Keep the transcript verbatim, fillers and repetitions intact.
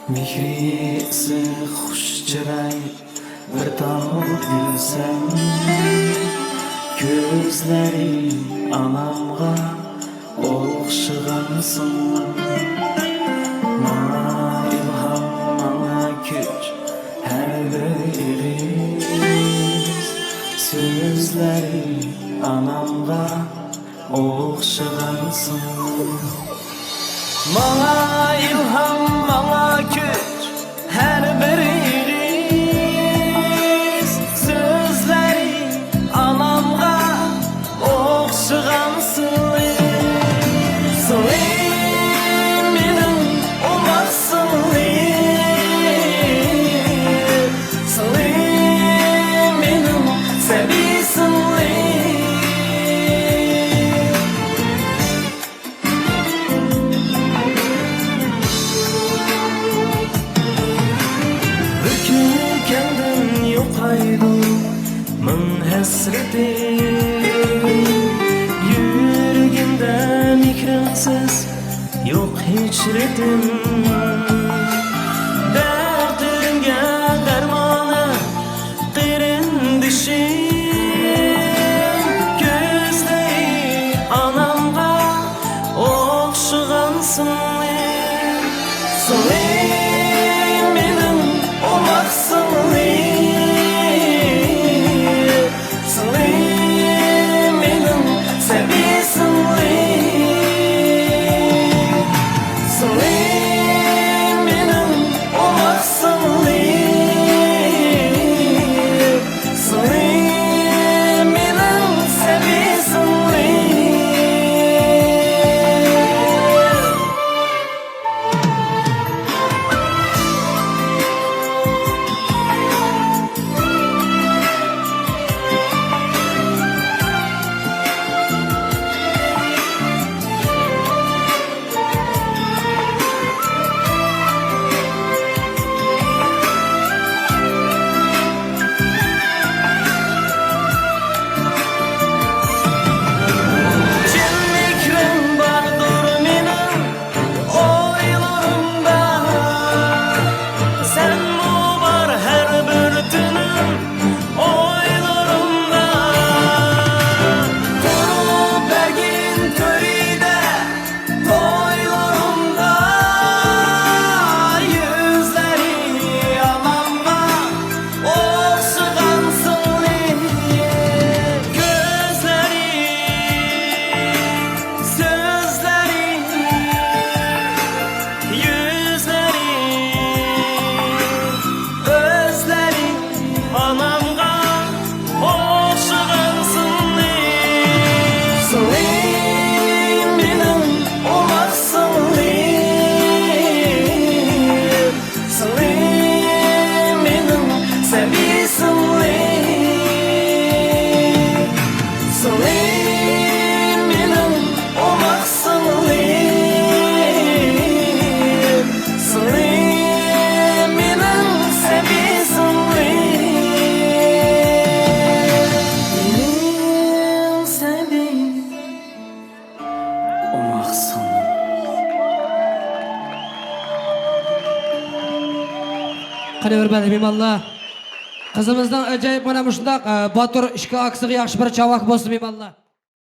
مېھرى ئىسسىق خۇش چىراي، بىر تال گۈلسەن. كۆزلىرى ئانامغا ئوخشىغانسىڭ. ماڭا ئىلھام، ماڭا كۈچ ھەر بىر ئېغىز. سۆزلىرى ئانامغا ئوخشىغانسىڭ. ماڭا ئىلھام، ماڭا كۈچ ھەر بىر ئېغىز. سۆزلىرى ئانامغا ئوخشىغانسىڭلى. سىڭلىم مېنىڭ ئوماق سىڭلىم. سىڭلىم مېنىڭ سەبىي سىڭلىم. بىر كۈن كەلدىڭ يوقايدۇ مىڭ ھەسرىتىم. يۈرىكىمدە مېھرىڭسىز يوق ھېچ رىتىم. دەردلىرىمگە دەرمانى قېرىندىشىم. كۆزلىرى ئانامغا ئوخشىغان سىڭلىم. سىڭلىم مېنىڭ ئوماق سىڭلىم. سىڭلىم مېنىڭ سەبىي سىڭلىم. سىڭلىم مېنىڭ ئوماق سىڭلىم. سىڭلىم مېنىڭ سەبىي سىڭلىم. چىن مېھرىڭ باردۇر مېنىڭ ئويلىرىمدا، سەنمۇ بار ھەر بىر تۈنۈم ئويلىرىمدا. تۇرۇپ بەرگىن تۆرىدە تويلىرىمدا، يۈزلىرى ئانامغا ئوخشىغان سىڭلىم. كۆزلىرى، سۆزلىرى، يۈزلىرى، ئۆزلىرى ئانامغا ئوخشىغان سىڭلىم. سىڭلىم مېنىڭ ئوماق سىڭلىم. سىڭلىم مېنىڭ سەبىي سىڭلىم. سىڭلىم مېنىڭ ئوماق سىڭلىم. سىڭلىم مېنىڭ سەبىي سىڭلىم. مېنىڭ سەبىي ئوماق سىڭلىم. قېنى، ھۆرمەتلىك مېھمانلار، قىزىمىزنىڭ ئاجايىپ مانا مۇشۇنداق، ئە، باتۇر ئىككى ئاكىسىغا ياخشى بىر چاۋاك بولسۇن، مېھمانلار.